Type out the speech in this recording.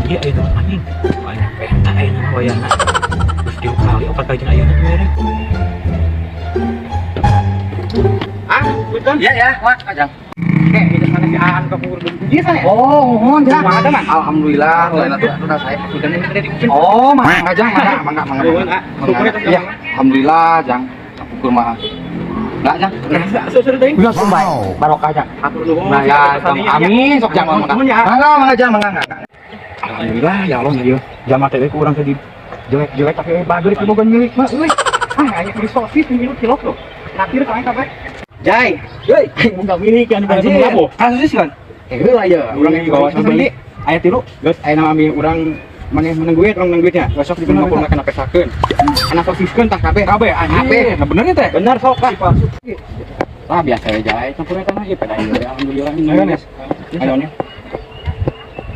Iya, ayeuna mah anjing. Aing penta ayeuna mah wayahna. Terus tilu kali, opat kali jeung ayeuna mere. Ah, bukan? Iya ya, Wah, Kajang. Kayak di sana si Aan ke pukul dia sana ya? Oh, mohon Jang. Kumaha teh, Mang? Alhamdulillah, lain atuh atuh saya. Sudah nih tadi diupin. Oh, mangga Jang, mangga, mangga, mangga. Nuhun, ah. Mangga. Syukur eta, Iya, alhamdulillah Jang. Syukur mah. Enggak, Jang. Nah, susu teuing. Udah baik. Barokah Jang. Atur nuhun. Nah, ya, Jang. Amin, sok Jang, mangga. Nuhun ya. Mangga, mangga Jang, mangga, mangga. Alhamdulillah ya Allah ya. Jama teh ku urang teh di jelek-jelek tapi bager itu boga milik mah euy. Ah, aya beli sosis 5 kilo tuh. Traktir ka aing kabeh. Jai. Hei, aing boga milik kan di Anjir. lapo. Kasus kan? Eh, heula ya. Urang yang bawa beli aya tilu, geus aya nama ambil urang maneh menang duit, urang menang duitnya. Besok di mana kana pesakeun. Kana sosiskeun tah kabeh. Kabeh anjir. Nah, bener teh? Bener sok lah. Ah, biasa ya Jai, campur eta mah ieu pada ieu alhamdulillah. Ayo, Nes. Ayo nya.